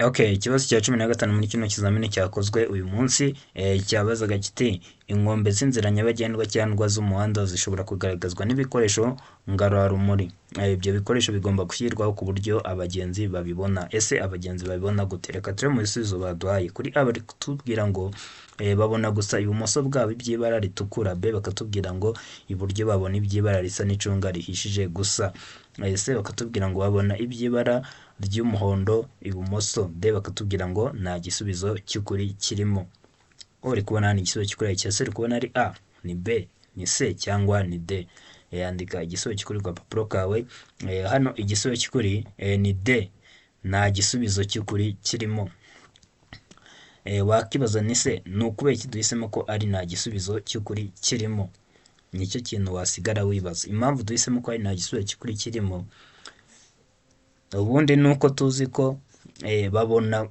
Okay, ikibazo cya 15 muri kino kizamini cyakozwe uyu munsi cyabazaga kiti: inkombe z'inzira nyabagendwa cyangwa z'umuhanda zishobora kugaragazwa n'ibikoresho ngarurarumuri. Ibyo bikoresho bigomba gushyirwaho ku buryo abagenzi babibona. Ese abagenzi babibona gute? Reka turebe mu bisubizo baduhaye. Kuri A bari kutubwira ngo babona gusa ibumoso bwabo iby'ibara ritukura. B bakatubwira ngo iburyo babona iby'ibara risa n'icunga rihishije gusa. C bakatubwira ngo babona iby'ibara ry'umuhondo ibumoso. D bakatubwira ngo nta gisubizo cy'ukuri kirimo. Uri kubona hano igisubizo cy'ukuri cya C, uri kubona ari A, ni B, ni C cyangwa ni D? Andika igisubizo cy'ukuri ku gapapuro kawe. Hano igisubizo cy'ukuri ni D, nta gisubizo cy'ukuri kirimo. Wakibaza ni se ni ukubera iki duhisemo ko ari nta gisubizo cy'ukuri kirimo? Nicyo kintu wasigara wibaza. Impamvu duhisemo ko ari nta gisubizo cy'ukuri kirimo, ubundi ni uko tuzi ko babona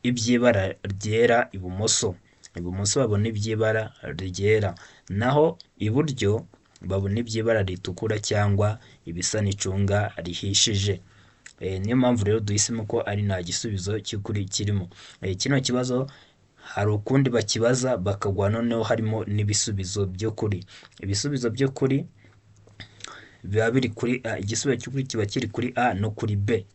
iby'ibara ryera ibumoso. Ibumoso babona iby'ibara ryera, naho iburyo babona iby'ibara ritukura cyangwa ibisa n'icunga rihishije. Niyo mpamvu rero duhisemo ko ari nta gisubizo cy'ukuri kirimo. Kino kibazo hari ukundi bakibaza bakagwa noneho harimo n'ibisubizo by'ukuri. Ibisubizo by'ukuri biba biri kuri A. Igisubizo cy'ukuri kiba kiri kuri A no kuri B.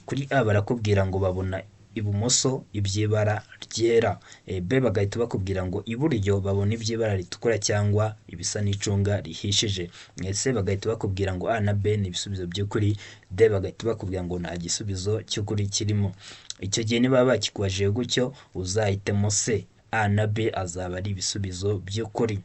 Kuri A barakubwira ngo babona ibumoso iby'ibara ryera. B bagahita bakubwira ngo iburyo babona iby'ibara ritukura cyangwa ibisa n'icunga rihishije. C bagahita bakubwira ngo A na B ni ibisubizo by'ukuri. D bagahita bakubwira ngo nta gisubizo cy'ukuri kirimo. Icyo gihe niba bakikubajije gutyo uzahitemo C. A na B azaba ari ibisubizo by'ukuri.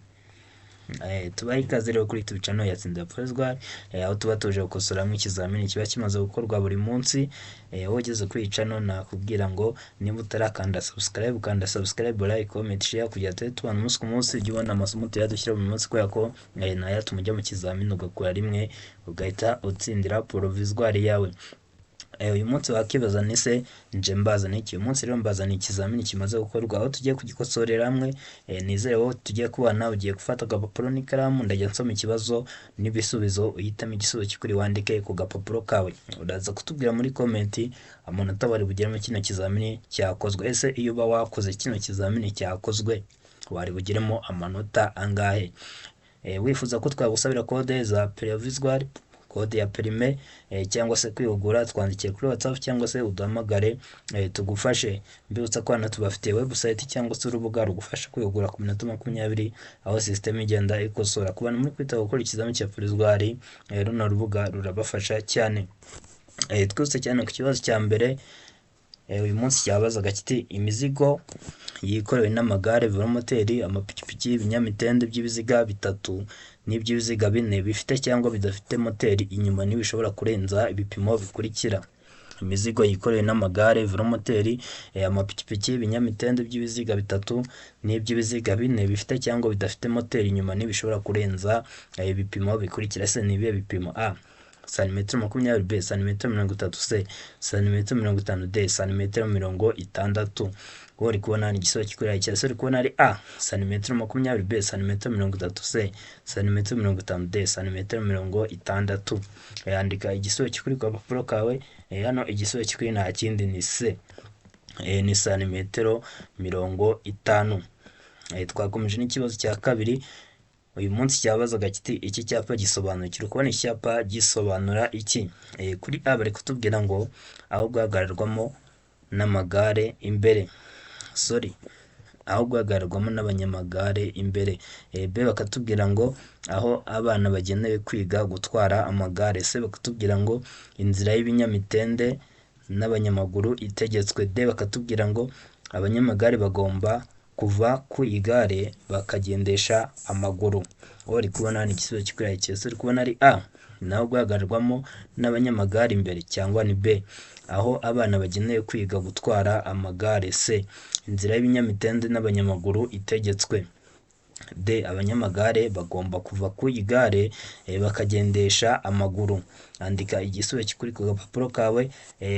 Tubahe ikaze rero kuri YouTube channel ya Tsinda Provisoire, aho tuba tuje gukosoramo ikizamini kiba kimaze gukorwa buri munsi. Wowe ugeze kuri iyi channel nakubwira ngo niba utarakanda subscribe, kanda subscribe, like, comment, share kugira tujye tubana umunsi ku munsi, ujye ubona amasomo tujya dushyira buri munsi, kubera ko nayatuma ujya mu kizamini ugakora rimwe ugahita utsindira provisoire yawe. Uyu munsi wakibaza ni se nje mbazana iki? Uyu munsi rero mbazana ikizamini kimaze gukorwa, aho tugiye kugikosorera hamwe. Nizere wowe tugiye kubana ugiye gufata agapapuro n'ikaramu, ndajya nsoma ikibazo n'ibisubizo, uhitamo igisubizo cy'ukuri wandike ku gapapuro kawe. Uraza kutubwira muri comment amanota wari bugeremo kino kizamini cyakozwe. Ese iyo uba wakoze kino kizamini cyakozwe wari bugiremo amanota angahe? Wifuza ko twagusabira code za provisoire, code ya permis cyangwa se kwihugura, twandikiye kuri WhatsApp cyangwa se uduhamagare tugufashe. Mbibutsa ko hano tubafitiye website cyangwa se urubuga rugufasha kwihugura ku minota 20, aho system igenda ikosora. Ku bantu muri kwita gukora ikizamini cya provisoire, runo rubuga rurabafasha cyane. Twihuse cyane ku kibazo cya mbere uyu munsi cyabazaga kiti: imizigo yikorewe n'amagare, velomoteri, amapikipiki, ibinyamitende by'ibiziga bitatu n'iby'ibiziga bine bifite cyangwa bidafite moteri inyuma ntibishobora kurenza ibipimo bikurikira. Imizigo yikorewe n'amagare, velomoteri, amapikipiki, ibinyamitende by'ibiziga bitatu n'iby'ibiziga bine bifite cyangwa bidafite moteri inyuma ntibishobora kurenza ibipimo bikurikira. Ese ni ibihe bipimo? A santimetero 20, B santimetero 30, C santimetero 50, D santimetero 60. Wowe uri kubona igisubizo cy'ukuri cya uri kubona ari A santimetero 20, B santimetero 30, C santimetero 50, D santimetero 60. Yandika igisubizo cy'ukuri ku gapapuro kawe. Hano igisubizo cy'ukuri nta kindi ni C, ni santimetero 50. Twakomeje n'ikibazo cya kabiri uyu munsi cyabazaga kiti: iki cyapa gisobanura iki? Kubona icyapa gisobanura iki? Kuri A bari kutubwira ngo aho guhagararwamo n'amagare imbere, sorry, aho guhagararwamo n'abanyamagare imbere. B bakatubwira ngo aho abana bagenewe kwiga gutwara amagare. C bakatubwira ngo inzira y'ibinyamitende n'abanyamaguru itegetswe. D bakatubwira ngo abanyamagare bagomba kuva ku igare bakagendesha amaguru. Wowe uri kubona hano igisubizo cy'ukuri cyose uri kubona ari A, naho guhagararwamo n'abanyamagare imbere, cyangwa ni B, aho abana bagenewe kwiga gutwara amagare, C inzira y'ibinyamitende n'abanyamaguru itegetswe, D abanyamagare bagomba kuva ku igare bakagendesha amaguru. Andika igisubizo cy'ukuri ku gapapuro kawe.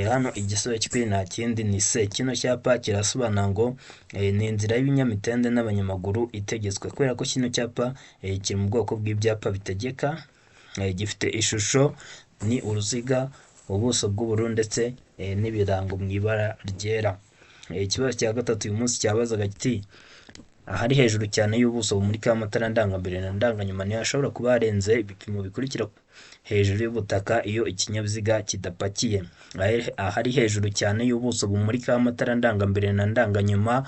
Hano igisubizo cy'ukuri nta kindi ni C. Kino cyapa kirasobanura ngo ni inzira y'ibinyamitende n'abanyamaguru itegetswe, kubera ko kino cyapa kiri mu bwoko bw'ibyapa bitegeka, gifite ishusho ni uruziga, ubuso bw'ubururu ndetse n'ibirango mu ibara ryera. Ikibazo cya gatatu uyu munsi cyabazaga kiti ahari hejuru cyane y'ubuso bumurikaho amatara ndangambere na ndanganyuma ntihashobora kuba harenze ibipimo bikurikira hejuru y'ubutaka iyo ikinyabiziga kidapakiye. Ahari hejuru cyane y'ubuso bumurikaho amatara ndangambere na ndanganyuma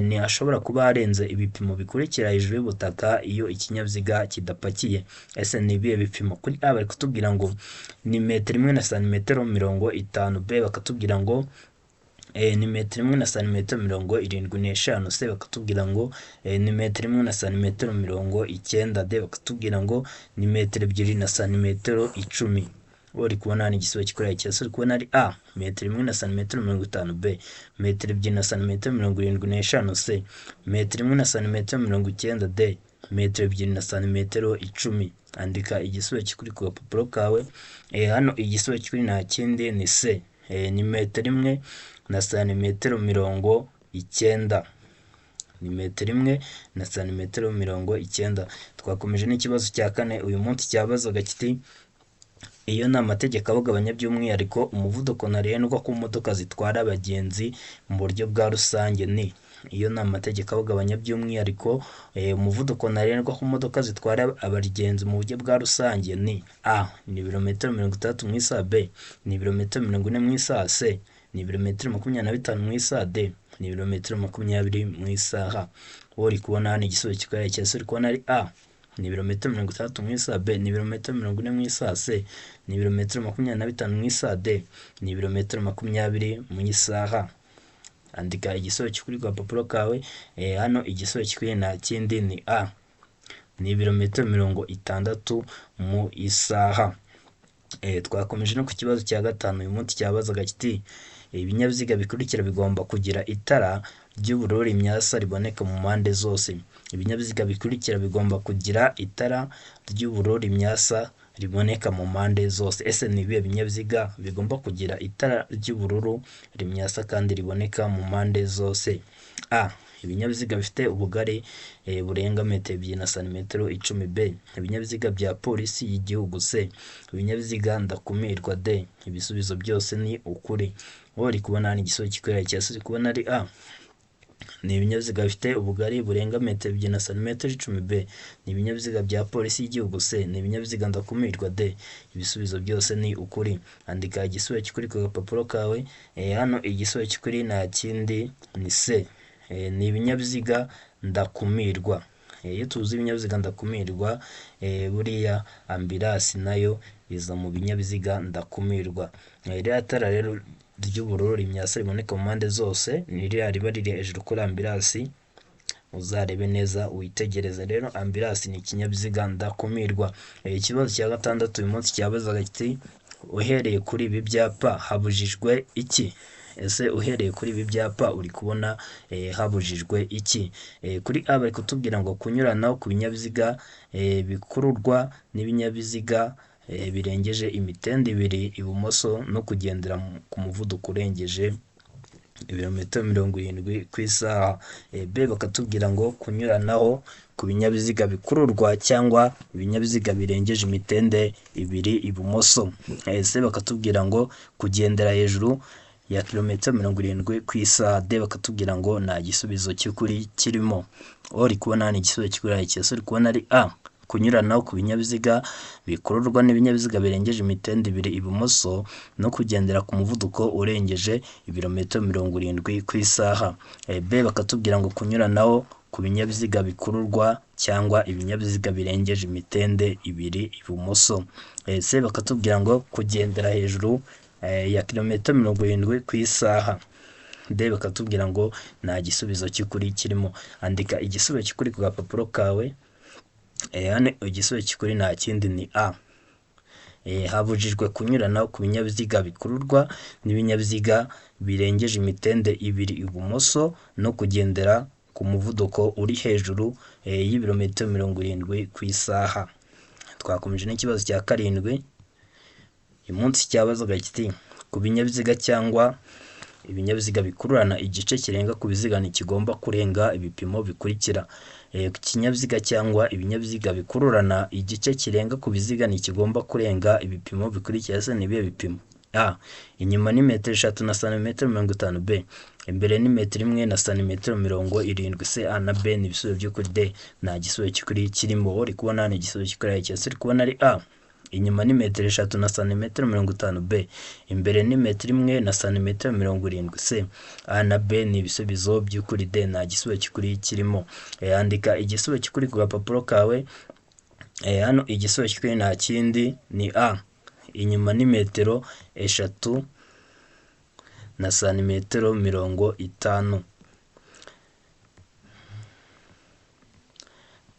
ntihashobora kuba harenze ibipimo bikurikira hejuru y'ubutaka iyo ikinyabiziga kidapakiye. Ese ni ibihe bipimo? Kuri A bari kutubwira ngo ni metero 1 na santimetero 50, B bakatubwira ngo ni metero 1 na santimetero 75, C bakatubwira ngo ni metero 1 na santimetero 90, D bakatubwira ngo ni metero 2 na santimetero 10. Uri kubona hano igisubizo gikorera cyose, uri kubona ari A metero 1 na santimetero 50, B metero 2 na santimetero 75, C metero 1 na santimetero 90, D metero 2 na santimetero 10. Andika igisubizo kikuri ku gapapuro kawe. Hano igisubizo kikuri nta kindi ni C, ni metero 1 na santimetero 90, ni metero 1 na santimetero 90. Twakomeje n'ikibazo cya kane uyu munsi cyabazaga kiti iyo ni amategeko abagabanya by'umwihariko umuvuduko ntarengwa ku modoka zitwara abagenzi mu buryo bwa rusange ni. Iyo ni amategeko abagabanya by'umwihariko umuvuduko ntarengwa ku modoka zitwara abagenzi mu buryo bwa rusange ni A ni ibirometero 60 mu isaha, B ni ibirometero 40 mu isaha, C ni ibirometero 25 mu isaha, D ni ibirometero 20 mu isaha. Wowe uri kubona hano igisubizo kikorera cyose, uri kubona ari A ni ibirometero 60 mu isaha, B ni ibirometero 40 mu isaha, C ni ibirometero 25 mu isaha, D ni ibirometero 20 mu isaha. Andika igisubizo kikuri ku gapapuro kawe. Hano igisubizo kikuri nta kindi ni A ni ibirometero 60 mu isaha. Twakomeje no ku kibazo cya gatanu uyu munsi cyabazaga kiti ibinyabiziga bikurikira bigomba kugira itara ry'ubururu rimyasa riboneka mu mpande zose. Ibinyabiziga bikurikira bigomba kugira itara ry'ubururu rimyasa riboneka mu mpande zose. Ese ni ibihe binyabiziga bigomba kugira itara ry'ubururu rimyasa kandi riboneka mu mpande zose? A ibinyabiziga bifite ubugari burenga metero 2 na santimetero 10, B ibinyabiziga bya polisi y'igihugu, C ibinyabiziga ndakumirwa, D ibisubizo byose ni ukuri. Wowe uri kubona hano igisubizo kikwera cyose, uri kubona ari A ni ibinyabiziga bifite ubugari burenga metero 2 na santimetero 10, B ni ibinyabiziga bya polisi y'igihugu, C ni ibinyabiziga ndakumirwa, D ibisubizo byose ni ukuri. Andika igisubizo kikuri ku gapapuro kawe. Hano igisubizo kikuri nta kindi ni C, ni ibinyabiziga ndakumirwa. Iyo tuzi ibinyabiziga ndakumirwa, buriya ambirasi nayo iza mu binyabiziga ndakumirwa. Ririya tara rero ry'ubururu rimyasa riboneka mu mpande zose ni ririya riba riri hejuru kuri ambirasi, uzarebe neza witegereze. Rero ambirasi ni ikinyabiziga ndakumirwa. Ikibazo cya gatandatu uyu munsi cyabazaga kiti uhereye kuri ibi byapa habujijwe iki? Ese uhereye kuri ibi byapa uri kubona habujijwe iki? Kuri A bari kutubwira ngo kunyuranaho ku binyabiziga bikururwa n'ibinyabiziga birengeje imitende 2 ibumoso no kugendera ku muvuduko urengeje ibirometero 70 ku isaha. B bakatubwira ngo kunyuranaho ku binyabiziga bikururwa cyangwa ibinyabiziga birengeje imitende 2 ibumoso. C bakatubwira ngo kugendera hejuru ya kilometero 70 ku isaha. D bakatubwira ngo nta gisubizo cy'ukuri kirimo. Uri kubona hano igisubizo cy'ukuri cyose, uri kubona ari A kunyuranaho ku binyabiziga bikururwa n'ibinyabiziga birengeje imitende 2 ibumoso no kugendera ku muvuduko urengeje ibirometero 70 ku isaha. B bakatubwira ngo kunyuranaho ku binyabiziga bikururwa cyangwa ibinyabiziga birengeje imitende 2 ibumoso. C bakatubwira ngo kugendera hejuru ya kilometero 70 ku isaha. D bakatubwira ngo nta gisubizo cy'ukuri kirimo. Andika igisubizo cy'ukuri ku gapapuro kawe. Hano igisubizo cy'ukuri nta kindi ni A. Habujijwe kunyuranaho ku binyabiziga bikururwa n'ibinyabiziga birengeje imitende 2 ibumoso no kugendera ku muvuduko uri hejuru y'ibirometero 70 ku isaha. Twakomeje n'ikibazo cya karindwi uyu munsi cyabazaga kiti ku binyabiziga cyangwa ibinyabiziga bikururana igice kirenga ku biziga ntikigomba kurenga ibipimo bikurikira. Ku kinyabiziga cyangwa ibinyabiziga bikururana igice kirenga ku biziga ntikigomba kurenga ibipimo bikurikira. Ese ni ibihe bipimo? A inyuma ni metero 3 na santimetero 50, B imbere ni metero 1 na santimetero 70, C A na B ni ibisubizo by'ukuri, D nta gisubizo cy'ukuri kirimo. Uri kubona ni igisubizo cy'ukuri cyose uri kubona ari A inyuma ni metero 3 na santimetero 50, B imbere ni metero 1 na santimetero 70, C A na B ni ibisubizo by'ukuri, D nta gisubizo cy'ukuri kirimo. Andika igisubizo cy'ukuri ku gapapuro kawe. Hano igisubizo cy'ukuri nta kindi ni A inyuma ni metero 3 na santimetero 50.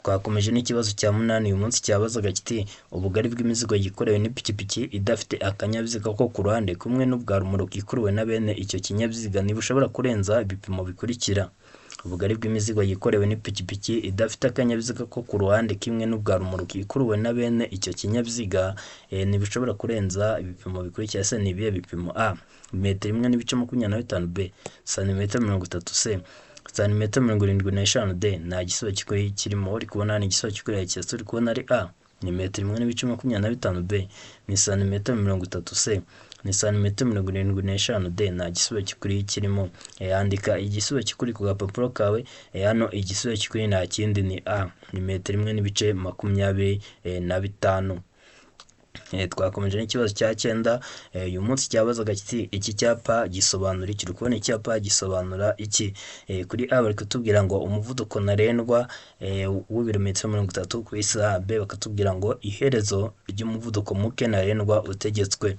Twakomeje n'ikibazo cya 8 uyu munsi cyabazaga kiti ubugari bw'imizigo yikorewe n'ipikipiki idafite akanyabiziga ko ku ruhande kumwe n'ubwa rumoroki ikuruwe na bene icyo kinyabiziga ntibushobora kurenza ibipimo bikurikira. Ubugari bw'imizigo yikorewe n'ipikipiki idafite akanyabiziga ko ku ruhande kimwe n'ubwa rumoroki ikuruwe na bene icyo kinyabiziga ntibushobora kurenza ibipimo bikurikira. Ese ni ibihe bipimo? A metero 1 n'ibice 25, B santimetero 30, C santimetero 75, D nta gisubizo cy'ukuri kirimo. Uri kubona ni igisubizo cy'ukuri cyose uri kubona ari A ni metero 1 n'ibice 25, B ni santimetero 30, C ni santimetero 75, D nta gisubizo cy'ukuri kirimo. Andika igisubizo cy'ukuri ku gapapuro kawe. Hano igisubizo cy'ukuri nta kindi ni A ni metero 1 n'ibice 25. Twakomeje n'ikibazo cya 9 uyu munsi cyabazaga kiti iki cyapa gisobanura iki? Uri kubona icyapa gisobanura iki? Kuri A bari kutubwira ngo umuvuduko ntarengwa w'ibirometero 30 ku isaha, B bakatubwira ngo iherezo ry'umuvuduko muke ntarengwa utegetswe,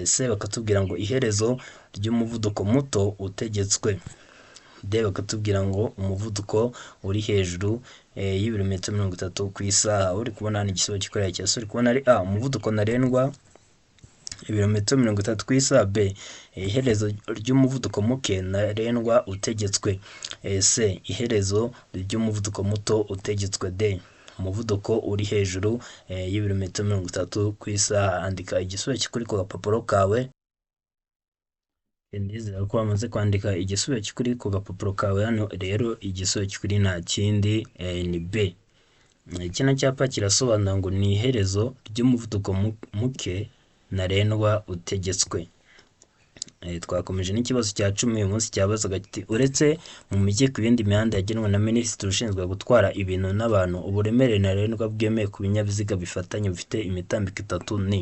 C bakatubwira ngo iherezo ry'umuvuduko muto utegetswe, D bakatubwira ngo umuvuduko uri hejuru y'ibirometero 30 ku isaha. Uri kubona ni igisubizo cy'ukuri cyose uri kubona ari A umuvuduko ntarengwa ibirometero 30 ku isaha, B iherezo ry'umuvuduko muke ntarengwa utegetswe, C iherezo ry'umuvuduko muto utegetswe, D umuvuduko uri hejuru y'ibirometero 30 ku isaha. Andika igisubizo cy'ukuri ku gapapuro kawe. Ndizera ko wamaze kwandika igisubizo cy'ukuri ku gapapuro kawe. Hano rero igisubizo cy'ukuri nta kindi ni B. Kino cyapa kirasobanura ngo ni iherezo ry'umuvuduko muke ntarengwa utegetswe. Twakomeje n'ikibazo cya 10 uyu munsi cyabazaga kiti uretse mu mijyi ku yindi mihanda yagenwe na minisitiri ushinzwe gutwara ibintu n'abantu uburemere ntarengwa bwemewe ku binyabiziga bifatanye bifite imitambiko 3 ni.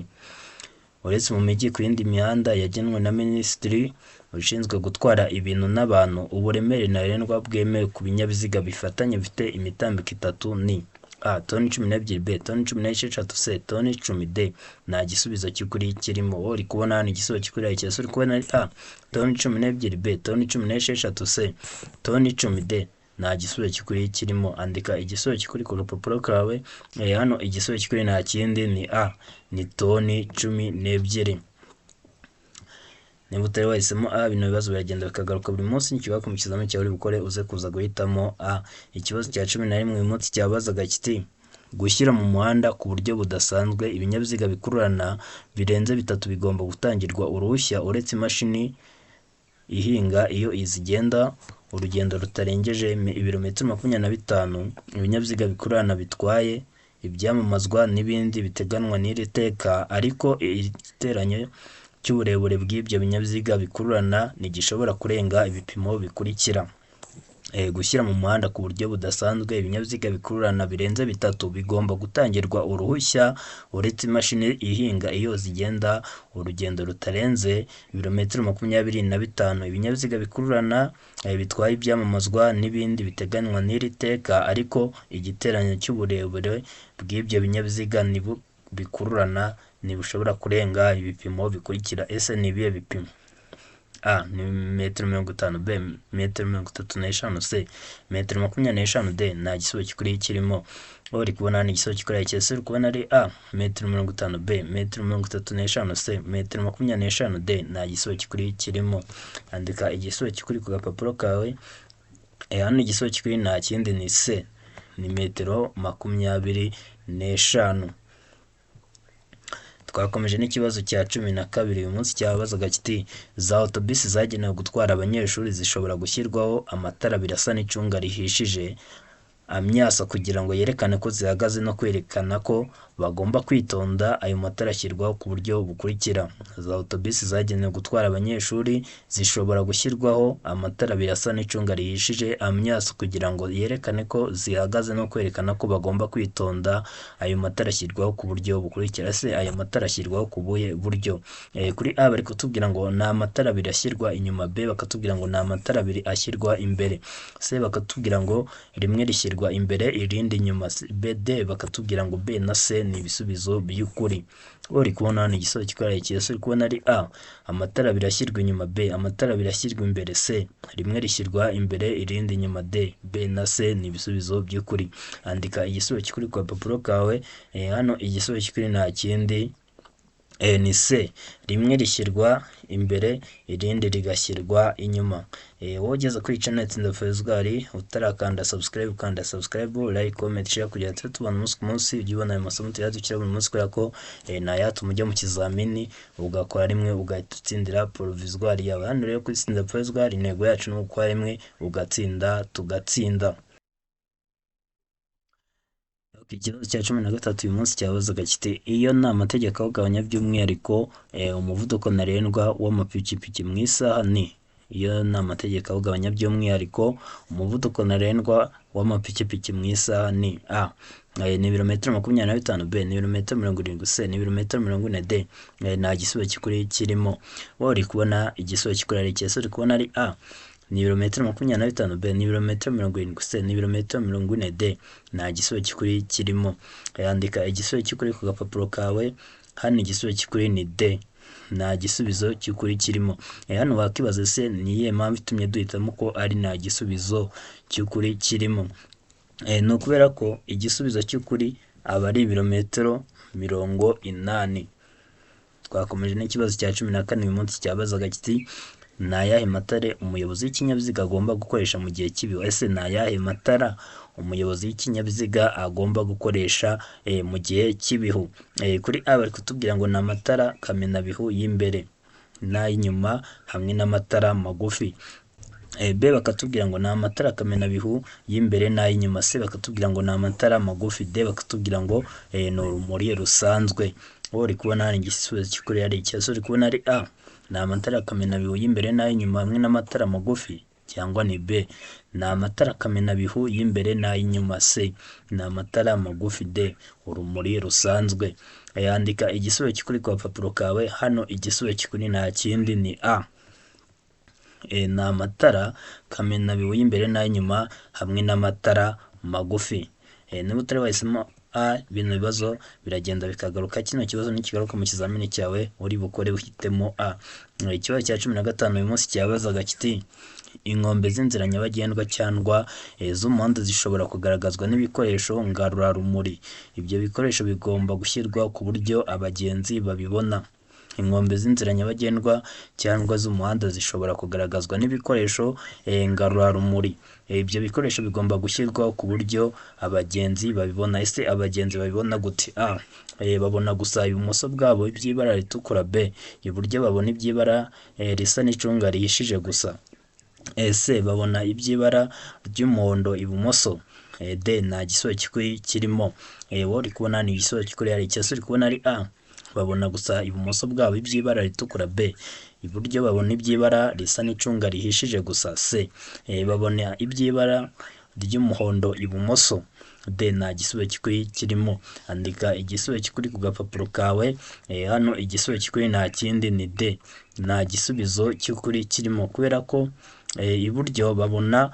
Uretse mu mijyi ku yindi mihanda yagenwe na minisitiri ushinzwe gutwara ibintu n'abantu uburemere ntarengwa bwemewe ku binyabiziga bifatanye bifite imitambiko 3 ni A toni 12, B toni 16, C toni 10, D nta gisubizo cy'ukuri kirimo. Uri kubona hano igisubizo cy'ukuri cyose uri kubona ari A toni 12, B toni 16, C toni 10, D nta gisubizo cy'ukuri kirimo. Andika igisubizo cy'ukuri ku rupapuro kawe. Hano igisubizo cy'ukuri nta kindi ni A ni toni 12. Niba utari wahisemo A, bino bibazo biragenda bikagaruka buri munsi. Nikigaruka mu kizamini cyawe uri bukore uze kuza guhitamo A. Ikibazo cya 11 uyu munsi cyabazaga kiti gushyira mu muhanda ku buryo budasanzwe ibinyabiziga bikururana birenze 3 bigomba gutangirwa uruhushya uretse imashini ihinga iyo izigenda urugendo rutarengeje ibirometero 25, ibinyabiziga bikururana bitwaye ibyamamazwa n'ibindi biteganwa n'iri teka, ariko igiteranyo cy'uburebure bw'ibyo binyabiziga bikururana ntigishobora kurenga ibipimo bikurikira. Gushyira mu muhanda ku buryo budasanzwe ibinyabiziga bikururana birenze 3 bigomba gutangirwa uruhushya uretse imashini ihinga iyo zigenda urugendo rutarenze ibirometero 25, ibinyabiziga bikururana bitwaye ibyamamazwa n'ibindi biteganywa n'iri teka, ariko igiteranyo cy'uburebure bw'ibyo binyabiziga bikururana ntibushobora kurenga ibipimo bikurikira. Ese ni ibihe bipimo? A ni metero 50, B metero 35, C metero 25, D nta gisubizo cy'ukuri kirimo. Uri kubona ni igisubizo cy'ukuri cyose uri kubona ari A metero 50, B metero 35, C metero 25, D nta gisubizo cy'ukuri kirimo. Andika igisubizo cy'ukuri ku gapapuro kawe. Hano igisubizo cy'ukuri nta kindi ni C ni metero 25. Twakomeje n'ikibazo cya 12 uyu munsi cyabazaga kiti za autobus zagenewe gutwara abanyeshuri zishobora gushyirwaho amatara abiri asa n'icunga rihishije amyasa kugira ngo yerekane ko zihagaze no kwerekana ko bagomba kwitonda. Ayo matara ashyirwaho ku buryo bukurikira: za otobisi zagenewe gutwara abanyeshuri zishobora gushyirwaho amatara abiri asa n'icunga rihishije amyasa kugira ngo yerekane ko zihagaze no kwerekana ko bagomba kwitonda. Ayo matara ashyirwaho ku buryo bukurikira. Se ayo matara ashyirwaho ku buhe buryo? Kuri A bari kutubwira ngo ni amatara abiri ashyirwa inyuma, B bakatubwira ngo ni amatara abiri ashyirwa imbere, C bakatubwira ngo rimwe rishyirwa imbere irindi inyuma, B D bakatubwira ngo B na C ni ibisubizo by'ukuri. Uri kubona hano igisubizo cy'ukuri ari iki? Uri kubona ari A, amatara abiri ashyirwa inyuma, B, amatara abiri ashyirwa imbere, C, rimwe rishyirwa imbere irindi inyuma, D. B na C ni ibisubizo by'ukuri. Andika igisubizo cy'ukuri ku gapapuro kawe. Hano igisubizo cy'ukuri nta kindi, ni C, rimwe rishyirwa imbere irindi rigashyirwa inyuma. Wowe ugeze kuri channel Tsinda Provisoire utarakanda subscribe, kanda subscribe, like, comment, share kugira tujye tubana umunsi ku munsi, ujye ubona ayo masomo tujya dushyira buri munsi, kubera ko ni ayatuma ujya mu kizamini ugakora rimwe ugahita utsindira provisoire yawe. Hano rero kuri Tsinda Provisoire intego yacu ni ugukora rimwe ugatsinda, tugatsinda. Ikibazo cya 13 uyu munsi cyabazaga kiti: iyo ni amategeko awugabanya by'umwihariko umuvuduko ntarengwa w'amapikipiki mu isaha ni. Iyo ni amategeko awugabanya by'umwihariko umuvuduko ntarengwa w'amapikipiki mu isaha ni: A, ni ibirometero 25, B, ni ibirometero 70, C, ni ibirometero 40, D, nta gisubizo cy'ukuri kirimo. Wowe uri kubona igisubizo cy'ukuri ari iki? Ese uri kubona ari A, ni ibirometero 25, B, ni ibirometero 70, C, ni ibirometero 40, D, nta gisubizo cy'ukuri kirimo. Yandika igisubizo cy'ukuri ku gapapuro kawe. Hano igisubizo cy'ukuri ni D, nta gisubizo cy'ukuri kirimo. Hano wakibaza se ni iyihe mpamvu itumye duhitamo ko ari nta gisubizo cy'ukuri kirimo? Ni ukubera ko igisubizo cy'ukuri aba ari ibirometero 80. Twakomeje n'ikibazo cya 14 uyu munsi cyabazaga kiti: ni ayahe matara umuyobozi w'ikinyabiziga agomba gukoresha mu gihe cy'ibihu? Ese ni ayahe matara umuyobozi w'ikinyabiziga agomba gukoresha mu gihe cy'ibihu? Kuri A bari kutubwira ngo ni amatara kamenabihu y'imbere n'ay'inyuma hamwe n'amatara magufi. B bakatubwira ngo ni amatara kamenabihu y'imbere n'ay'inyuma, C bakatubwira ngo ni amatara magufi, D bakatubwira ngo ni urumuri rusanzwe. Wowe uri kubona hano igisubizo cy'ukuri ari iki? Ese uri kubona ari A, ni amatara kamenabihu y'imbere n'ay'inyuma hamwe n'amatara magufi, cyangwa ni B, ni amatara kamenabihu y'imbere n'ay'inyuma, C, ni amatara magufi, D, urumuri rusanzwe. Yandika igisubizo cy'ukuri ku gapapuro kawe. Hano igisubizo cy'ukuri nta kindi ni A, ni amatara kamenabihu y'imbere n'ay'inyuma hamwe n'amatara magufi. Niba utari wahisemo A, bino bibazo biragenda bikagaruka. Kino kibazo nikigaruka mu kizamini cyawe uri bukore uhitemo A. Ikibazo cya 15 uyu munsi cyabazaga kiti: inkombe z'inzira nyabagendwa cyangwa z'umuhanda zishobora kugaragazwa n'ibikoresho ngarurarumuri. Ibyo bikoresho bigomba gushyirwa ku buryo abagenzi babibona. Inkombe z'inzira nyabagendwa cyangwa z'umuhanda zishobora kugaragazwa n'ibikoresho ngarurarumuri. Ibyo bikoresho bigomba gushyirwa ku buryo abagenzi babibona. Ese abagenzi babibona gute? A, babona gusa ibumoso bwabo iby'ibara ritukura, B, iburyo babona iby'ibara risa n'icunga rihishije gusa, C, babona iby'ibara ry'umuhondo ibumoso, D, nta gisubizo cy'ukuri kirimo. Wowe uri kubona ni igisubizo cy'ukuri ari iki? Ese uri kubona ari A, babona gusa ibumoso bwabo iby'ibara ritukura, B, iburyo babona iby'ibara risa n'icunga rihishije gusa, C, babona iby'ibara ry'umuhondo ibumoso, D, nta gisubizo cy'ukuri kirimo. Andika igisubizo cy'ukuri ku gapapuro kawe. Hano igisubizo cy'ukuri nta kindi ni D, nta gisubizo cy'ukuri kirimo, kubera ko iburyo babona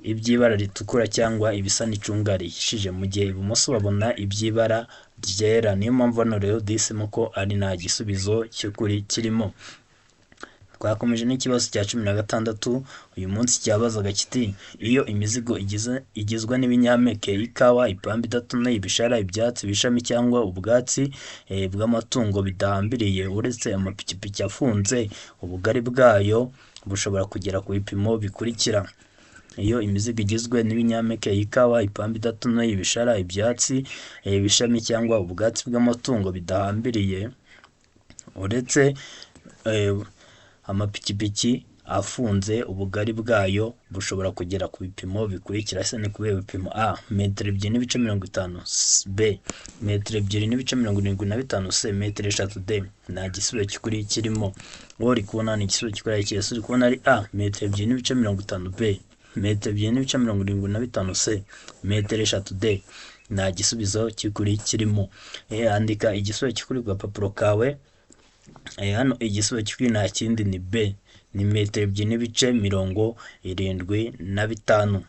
iby'ibara ritukura cyangwa ibisa n'icunga rihishije, mu gihe ibumoso babona iby'ibara ryera. Niyo mpamvu hano rero duhisemo ko ari nta gisubizo cy'ukuri kirimo. Twakomeje n'ikibazo cya 16 uyu munsi cyabazaga kiti: iyo imizigo igizwe n'ibinyampeke, ikawa, ipamba idatonoye, ibishara, ibyatsi, ibishami cyangwa ubwatsi bw'amatungo bidahambiriye, uretse amapikipiki afunze, ubugari bwayo bushobora kugera ku bipimo bikurikira. Iyo imizigo igizwe n'ibinyampeke, ikawa, ipamba idatonoye, ibishara, ibyatsi, ibishami cyangwa ubwatsi bw'amatungo bidahambiriye, uretse amapikipiki afunze ubugari bwayo bushobora kugera ku bipimo bikurikira. Ese ni kubihe bipimo? A metero 2.50, B metero 2.75, C metero 3, D nta gisubizo cy'ukuri kirimo. Wowe uri kubona ni igisubizo cy'ukuri ari ese uri kubona ari A metero 2.50, B metero 2.75, C metero 3, D nta gisubizo cy'ukuri kirimo. Andika igisubizo cy'ukuri ku gapapuro kawe. Hano igisubizo cy'ukuri nta kindi ni B, ni metero 2.75.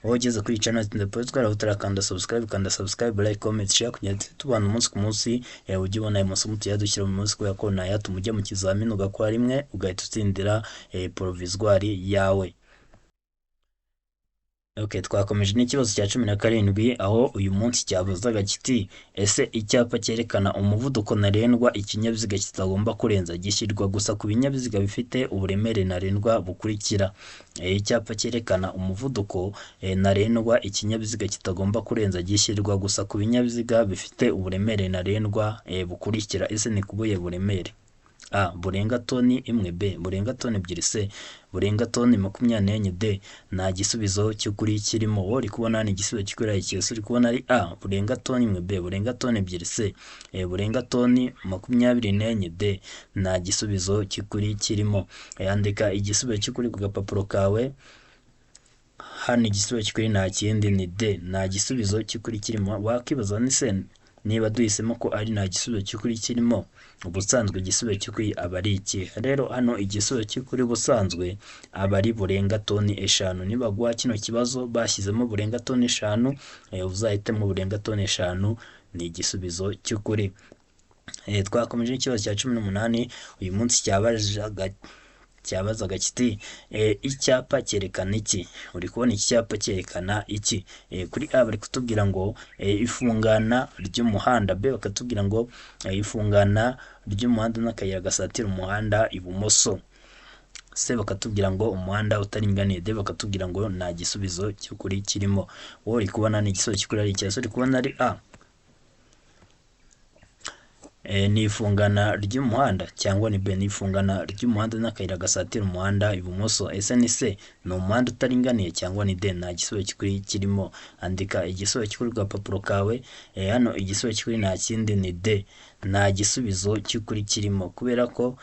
Wowe ugeze kuri channel twara utarakanda subscribe, kanda subscribe, like, comment, share kugira ngo tubana umunsi ku munsi. Ujye ubona ayo masomo tujya dushyira mu munsi, kubera ko nayatuma ujya mu kizamini ugakora rimwe ugahita utsindira provisoire yawe. Okay, twakomeje n'ikibazo cya 17, aho uyu munsi cyabazaga kiti: ese icyapa cyerekana umuvuduko ntarengwa ikinyabiziga kitagomba kurenza gishyirwa gusa ku binyabiziga bifite uburemere ntarengwa bukurikira? Icyapa cyerekana umuvuduko ntarengwa ikinyabiziga kitagomba kurenza gishyirwa gusa ku binyabiziga bifite uburemere ntarengwa bukurikira. Ese ni kubuye buremere? A burenga toni 1, B burenga toni 2, C burenga toni 24, D nta gisubizo cy'ukuri kirimo. Wowe uri kubona ni igisubizo cy'ukuri ari iki? Uri kubona ari A burenga toni 1, B burenga toni 2, C burenga toni 24, D nta gisubizo cy'ukuri kirimo. Andika igisubizo cy'ukuri ku gapapuro kawe. Hano igisubizo cy'ukuri nta kindi ni D, nta gisubizo cy'ukuri kirimo. Wakibaza ni se niba duhisemo ko ari nta gisubizo cy'ukuri kirimo, ubusanzwe igisubizo cy'ukuri aba ari iki? Rero hano igisubizo cy'ukuri ubusanzwe aba ari burenga toni 5. Niba guha kino kibazo bashyizemo burenga toni 5, uzahitemo burenga toni 5, ni igisubizo cy'ukuri. Twakomeje n'ikibazo cya 18, uyu munsi cyabazaga kiti: icyapa cyerekana iki? Uri kubona iki cyapa cyerekana iki? Kuri A bari kutubwira ngo ifungana ry'umuhanda, B bakatubwira ngo ifungana ry'umuhanda n'akayira gasatira umuhanda ibumoso, C bakatubwira ngo umuhanda utaringaniye, D bakatubwira ngo nta gisubizo cy'ukuri kirimo. Wowe uri kubona ni igisubizo cy'ukuri ari iki? Uri kubona ari A ni ifungana ry'umuhanda, cyangwa ni B ni ifungana ry'umuhanda n'akayira gasatira umuhanda ibumoso, ese ni C ni umuhanda utaringaniye, cyangwa ni D nta gisubizo cy'ukuri kirimo. Andika igisubizo cy'ukuri ku gapapuro kawe. Hano igisubizo cy'ukuri nta kindi ni D, nta gisubizo cy'ukuri kirimo, kubera ko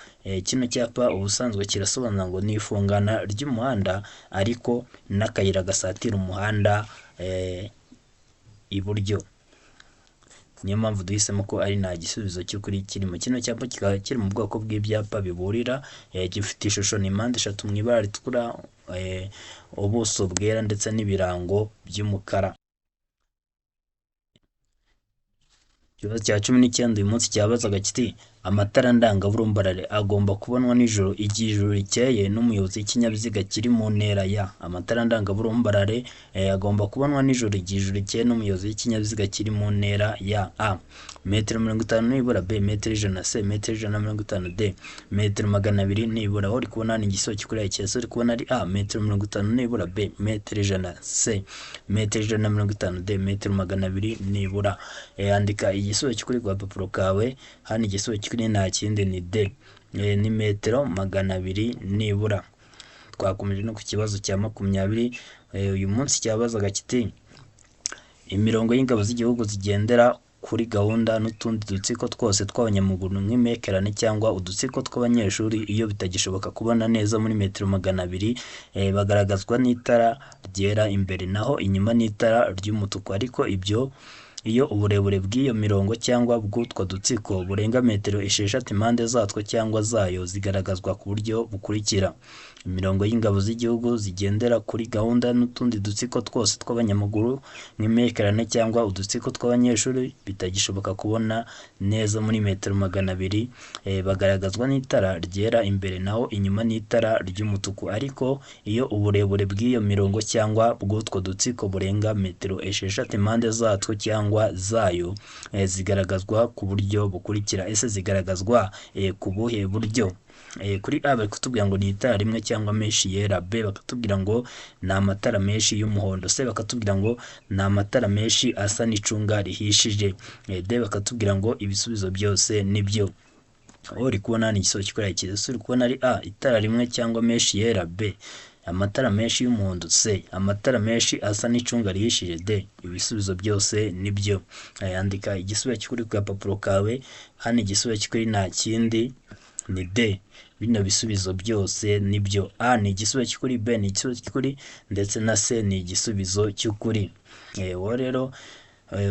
kino cyapa ubusanzwe kirasobanura ngo ni ifungana ry'umuhanda ariko n'akayira gasatira umuhanda iburyo. Niyo mpamvu duhisemo ko ari nta gisubizo cy'ukuri kirimo. Kino cyapa kikaba kiri mu bwoko bw'ibyapa biburira, gifite ishusho ni mpande 3 mu ibara ritukura, ubuso bwera ndetse n'ibirango by'umukara. Ikibazo cya 19 uyu munsi cyabazaga kiti: amatara ndangaburumbarare agomba kubonwa nijoro igihe ijoro rikeye n'umuyobozi w'ikinyabiziga kiri mu ntera ya. Amatara ndangaburumbarare agomba kubonwa nijoro igihe ijoro rikeye n'umuyobozi w'ikinyabiziga kiri mu ntera ya. A metero 50 nibura, B metero 100, C metero 150, D metero 200 nibura. Aho uri kubona ni igisubizo cy'ukuri ari iki? Uri kubona ari A metero 50 nibura, B metero 100, C metero 150, D metero 200 nibura. Andika igisubizo cy'ukuri ku gapapuro kawe. Hano igisubizo cy'ukuri nta kindi ni D, ni metero 200 nibura. Twakomeje no ku kibazo cya 20, uyu munsi cyabazaga kiti: imirongo y'ingabo z'igihugu zigendera kuri gahunda n'utundi dutsiko twose tw'abanyamaguru nk'impekerane cyangwa udutsiko tw'abanyeshuri iyo bitagishoboka kubona neza muri metero 200, bagaragazwa n'itara ryera imbere naho inyuma n'itara ry'umutuku, ariko ibyo iyo uburebure bw'iyo mirongo cyangwa bw'utwo dutsiko burenga metero 6 impande zatwo cyangwa zayo zigaragazwa ku buryo bukurikira: imirongo y'ingabo z'igihugu zigendera kuri gahunda n'utundi dutsiko twose tw'abanyamaguru nk'impekerane cyangwa udutsiko tw'abanyeshuri bitagishoboka kubona neza muri metero 200, bagaragazwa n'itara ryera imbere naho inyuma n'itara ry'umutuku, ariko iyo uburebure bw'iyo mirongo cyangwa bw'utwo dutsiko burenga metero 6 impande zatwo cyangwa zayo, zigaragazwa ku buryo bukurikira. Ese zigaragazwa ku buhe buryo? Kuri A bari kutubwira ngo ni itara rimwe cyangwa menshi yera, B bakatubwira ngo ni amatara menshi y'umuhondo, C bakatubwira ngo ni amatara menshi asa n'icunga rihishije, D bakatubwira ngo ibisubizo byose nibyo. Wowe uri kubona hano igisubizo cy'ukuri ari ikihe? Ese uri kubona ari A, itara rimwe cyangwa menshi yera, B, amatara menshi y'umuhondo, C, amatara menshi asa n'icunga rihishije, D, ibisubizo byose nibyo. Andika igisubizo cy'ukuri ku gapapuro kawe. Hano igisubizo cy'ukuri nta kindi ni D. Bino bisubizo byose nibyo. A ni igisubizo cy'ukuri, B ni igisubizo cy'ukuri, ndetse na C ni igisubizo cy'ukuri. Wowe rero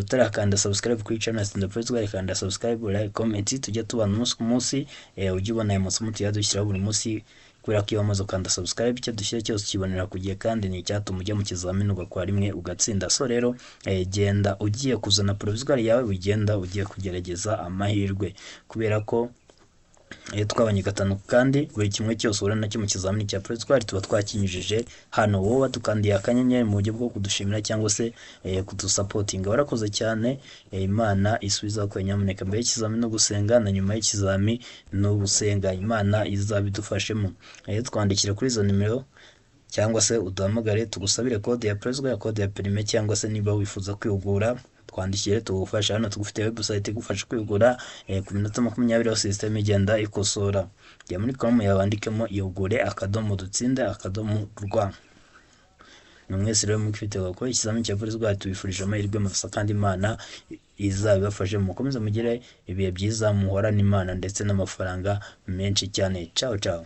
utarakanda subscribe kuri channel Tsinda Provisoire, kanda subscribe, like, comment, tujye tubana umunsi ku munsi, ujye ubona aya masomo tujya dushyiraho buri munsi, kubera ko iyo wamaze gukanda subscribe icyo dushyira cyose ukibonera ku gihe, kandi ni icyatuma ujya mu kizamini ugakora rimwe ugatsinda. So rero genda ugiye kuzana provisoire yawe, ugenda ugiye kugerageza amahirwe, kubera ko iyo twabonye gatanu kandi buri kimwe cyose uhura nacyo mu kizamini cya provisoire tuba twakinyujije hano. Wowe wadukandiye akanyenyeri mu buryo bwo kudushimira cyangwa se kudusapotinga, warakoze cyane. Imana isubiza ko nyamuneka mbere y'ikizami no gusenga na nyuma y'ikizami no gusenga, Imana izabidufashemo. Twandikire kuri izo nimero cyangwa se uduhamagare tugusabire kode ya provisoire, kode ya perime, cyangwa se niba wifuza kwihugura twandikire tugufasha. Hano tugufite website igufasha kwihugura ku minota 20 aho system igenda ikosora. Jya muri Chrome yawe wandikemo ihugure akadomo dutsinde akadomo rwa. Ni mwese rero mufite gukora ikizamini cya provisoire, tubifurije amahirwe masa kandi Imana izabibafashe. Mukomeze mugire ibihe byiza, muhorane Imana ndetse n'amafaranga menshi cyane. Ciao ciao.